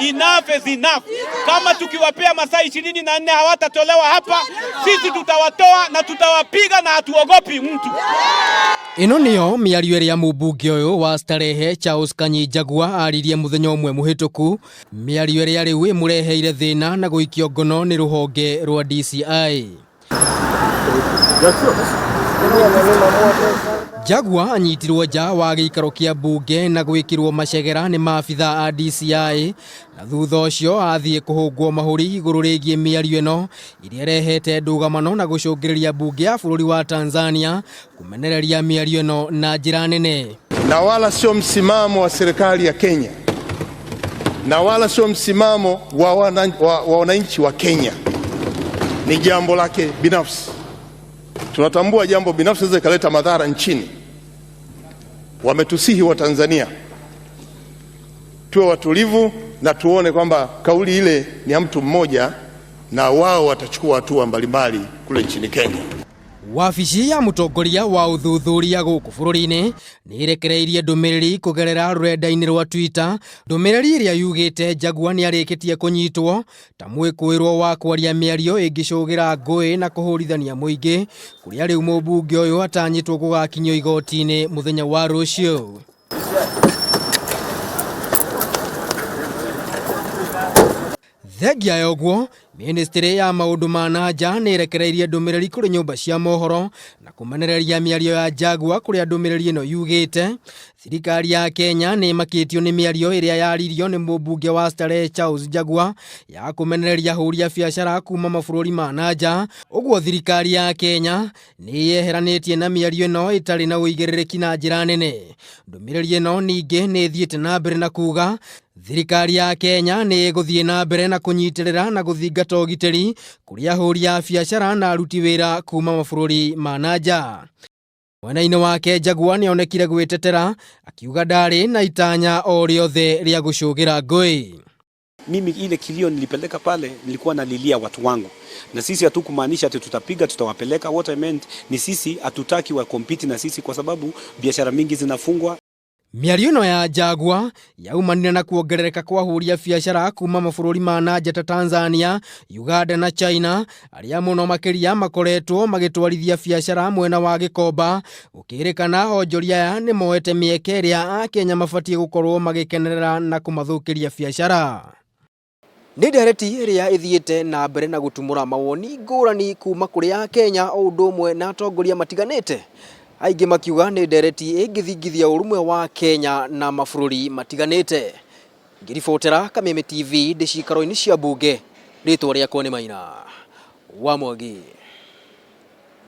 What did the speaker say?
Enough is enough. Kama tukiwapea masaa 24 hawatatolewa hapa, sisi tutawatoa na tutawapiga na hatuogopi mtu. Ĩno nĩyo mĩario ĩrĩa mũmbunge ũyũ wa Starehe Charles Kanyi Njagua aririe mũthenya ũmwe mũhĩtũku, mĩario ĩrĩa rĩu ĩmũreheire thĩna na gũikio ngono nĩ rũhonge rwa DCI. Njagua anyitirwo nja wa gĩikaro kĩa mbunge na gwĩkĩrwo macegera nĩ maabitha a DCI na thutha ũcio athiĩ kũhũngwo mahũri igũrũ rĩgiĩ mĩario ĩno ĩrĩa ĩrehete ndũgamano na gũcũngĩrĩria mbunge ya bũrũri wa Tanzania kũmenereria mĩario ĩno na njĩra nene. Na wala sio msimamo wa serikali ya Kenya na wala sio msimamo wa wananchi wa Kenya, ni jambo lake binafsi. Tunatambua jambo binafsi linaweza ikaleta madhara nchini. Wametusihi wa Tanzania tuwe watulivu na tuone kwamba kauli ile ni ya mtu mmoja na wao watachukua hatua mbalimbali kule nchini Kenya. Wabici ya mũtongoria wa ũthuthuria gũkũ bũrũri-inĩ nĩ ĩrekereirie ndũmĩrĩri kũgerera rũrenda-inĩ rwa Twitter, ndũmĩrĩri ĩrĩa yugĩte Njagua nĩ arĩkĩtie kũnyitwo ta mwĩkũĩrwo wa kwaria mĩario ĩngĩcũgĩra ngũĩ na kũhũrithania mũingĩ, kũrĩa rĩu mũmbunge ũyũ atanyĩtwo gũgakinyio igoti-inĩ mũthenya wa rũciũ. Thengia ya ũguo, ministry ya maũndũ ma na nja nĩ ĩrekereirie ndũmĩrĩri kũrĩ nyũmba cia mohoro na kũmenereria mĩario ya Jaguar kũrĩa ndũmĩrĩri ĩno yugĩte thirikari ya Kenya nĩ ĩmakĩtio nĩ mĩario ĩrĩa yaririo nĩ mũmbunge wa Starehe Charles Jaguar ya kũmenereria ahũri a biacara kuma mabũrũri ma na nja. Ũguo thirikari ya Kenya nĩ yeheranĩtie na mĩario ĩno ĩtarĩ na ũigĩrĩrĩki na njĩra nene. Ndũmĩrĩri ĩno ningĩ nĩ ĩthiĩte na mbere na kuga thirikari ya Kenya nĩ ĩgũthiĩ na mbere na kũnyitĩrĩra na gũthingata ũgitĩri kũrĩ ahũri a biacara na aruti wĩra kuma mabũrũri ma na nja. Mwena-inĩ wake Jaguar nĩonekire gwĩtetera akiuga ndarĩ na itanya o rĩothe rĩa gũcũgĩra ngũĩ. Mimi ile kilio nilipeleka pale, nilikuwa nalilia watu wangu, na sisi hatukumaanisha ati tutapiga tutawapeleka. What I meant ni sisi hatutaki wa compete na sisi kwa sababu biashara mingi zinafungwa. Mĩario ĩno ya Jaguar yaumanire na kuongerereka kwa ahũri a biacara kuma mabũrũri ma na nja ta Tanzania, Uganda na China arĩa mũno makĩria makoretwo magĩtwarithia biacara mwena wa Gĩkomba, gũkĩrĩkana onjoria aya nĩ moete mĩeke ĩrĩa Akenya mabatiĩ gũkorwo magĩkenerera na kũmathũkĩria biacara. Nĩ ndereti ĩrĩa ĩthiĩte na mbere na gũtumũra mawoni ngũrani kuma kũrĩ Akenya o ũndũ ũmwe na atongoria matiganĩte, aingĩ makiuga nĩ ndereti ĩngĩthingithia ũrũmwe wa Kenya na mabũrũri matiganĩte. Ngĩribotera Kameme TV ndĩ ciikaro-inĩ cia mbunge, rĩtwa rĩakwa nĩ Maina wa Mwangi.